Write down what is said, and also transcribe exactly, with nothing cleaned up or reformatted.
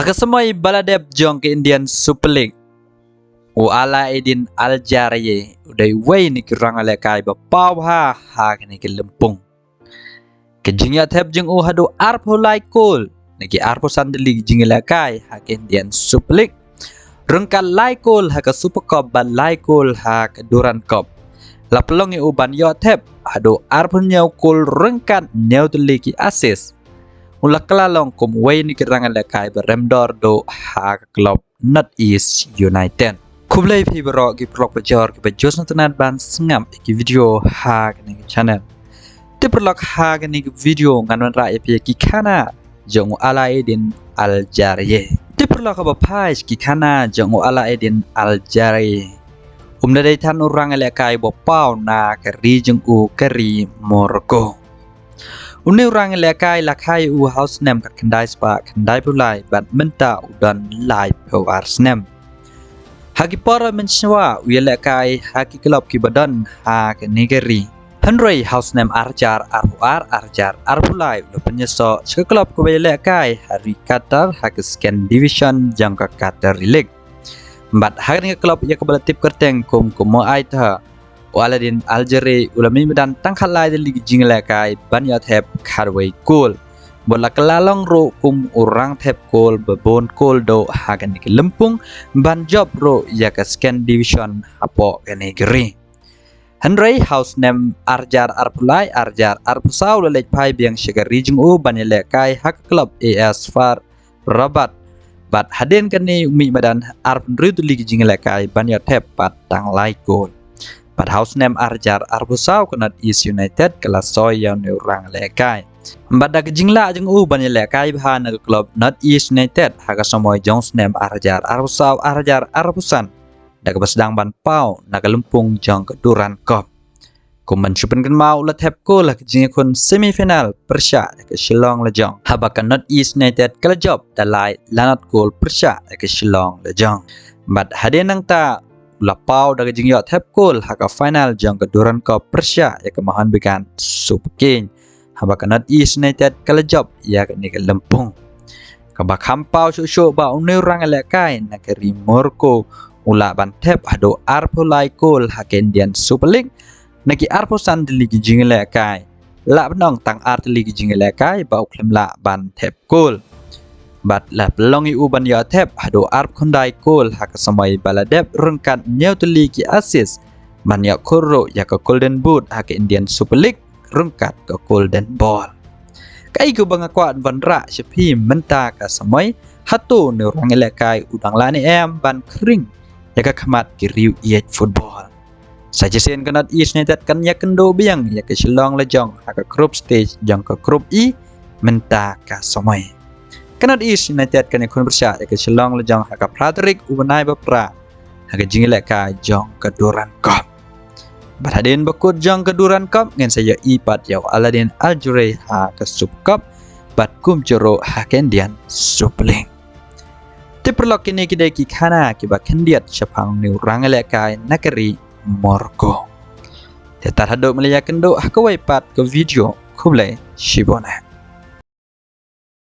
Ha ka samoi ba la dep jong ka Indian Super League, u Alaaeddin Al Jarieh u dei uwei na ki rangïalehkai ba paw bha ha kane ka lympung. Ka jingïoh thep jong u haduh arphew lai kol na ki arphew san tylli ki jingïalehkai ha ka Indian Super League, ryngkat lai kol ha ka Super Cup bad lai kol ha ka Durand Cup, la pynlong ïa u ban ïoh thep haduh arphew hynñiew kol ryngkat hynñiew tylli ki assist. U la kylla long kum uwei na ki rangïalehkai ba rem dor duh ha ka club North East United. Khublei phi baroh ki paralok bajor kiba ju sngewtynnat ban sngap ïa ki video ha kane ka channel. Te paralok, ha kane ka video ngan wanrah ïa phi ïa ki khana jong u Alaaeddin Al Jarieh. Te paralok, haba phai sha ki khana jong u Alaaeddin Al Jarieh, um dei than u rangïalehkai ba paw na ka ri jong u, ka ri Morocco. Une u rangïalehkai la kha ïa u ha u snem khatkhyndai spah khyndaiphew lai bad mynta u don laiphew ar snem. Ha ki por mynshuwa u ïalehkai ha ki club kiba don ha kane ka ri. Hynrei ha u snem ar hajar arphew ar, ar hajar arphew lai u la pynïasoh sha ka club kaba ïalehkai ha ri Qatar ha ka Second Division jong ka Qatari League. Bad ha kane ka club ïa kaba la tip kyrteng kum ka Moaitha, u Alaaeddin Al Jarieh u la mih madan tang khatlai tylli ki jingïalehkai ban ïoh thep khatwei kol. Bad la kylla long ruh kum u rangthep kol ba bun kol duh ha kane ka lympung, ban jop ruh ïa ka Second Division hapoh kane ka ri. Hynrei ha u snem ar hajar arphew lai, ar hajar arphew saw u la leit phai biang sha ka ri jong u ban ïalehkai ha ka club A S FAR Rabat. Bad hadien kane u mih madan arphew hynriew tylli ki jingïalehkai ban ïoh thep pat tang lai kol. Bad ha u snem ar hajar arphew saw ka North East United ka la soi ïa une u rangïalehkai. Bad da ka jinglah jong u ban ïalehkai bha na ka club North East United ha ka samoi jong u snem ar hajar arphew saw, ar hajar arphew san, da kaba sdang ban paw na ka lympung jong ka Durand Cup. Kum ban shu pynkynmaw, u la thep kol ha ka jingïakhun semi final pyrshah ïa ka Shillong Lajong, haba ka North East United ka la jop da lai la nod kol pyrshah ïa ka Shillong Lajong. Bad hadien nangta u la paw da ka jingïoh thep kol ha ka final jong ka Durand Cup pyrshah ïa ka Mohun Bagan Super King, haba ka North East United ka la jop ïa kane ka lympung. Kaba kham paw shuh shuh ba une u rangïalehkai na ka ri Morocco u lah ban thep haduh arphew lai kol ha ka Indian Super League na ki arphew san tylli ki jingïalehkai. Lah ban ong tang ar tylli ki jingïalehkai ba u khlem lah ban thep kol. Bad la pynlong ïa u ban ïoh thep haduh arphew khyndai kol ha ka samoi ba la dep, ryngkat hynñiew tylli ki assist, ban ïoh khur ruh ïa ka Golden Boot ha ka Indian Super League ryngkat ka Golden Ball. Kaei kaba nga kwah ban rah sha phi mynta ka samoi, hato une u rangïalehkai u dang lah ne em ban khring ïa ka khmat ki riew ïeit football? Sa shisien ka North East United kan ïakynduh biang ïa ka Shillong Lajong ha ka group stage jong ka Group E mynta ka samoi. Ka North East United kan ïakhun pyrshah ïa ka Shillong Lajong ha ka phra tarik u bnai ba phra ha ka jingïalehkai jong ka Durand Cup. Bad hadien ba kut jong ka Durand Cup ngin sa ïohi pat ïa u Alaaeddin Al Jarieh ha ka Super Cup bad kumjuh ruh ha ka Indian Super League. Te paralok, kine ki dei ki khana kiba khyndiat shaphang une u rangïalehkai na ka ri Morocco. Te tad haduh ban ïakynduh ha kawei pat ka video, khublei shibun.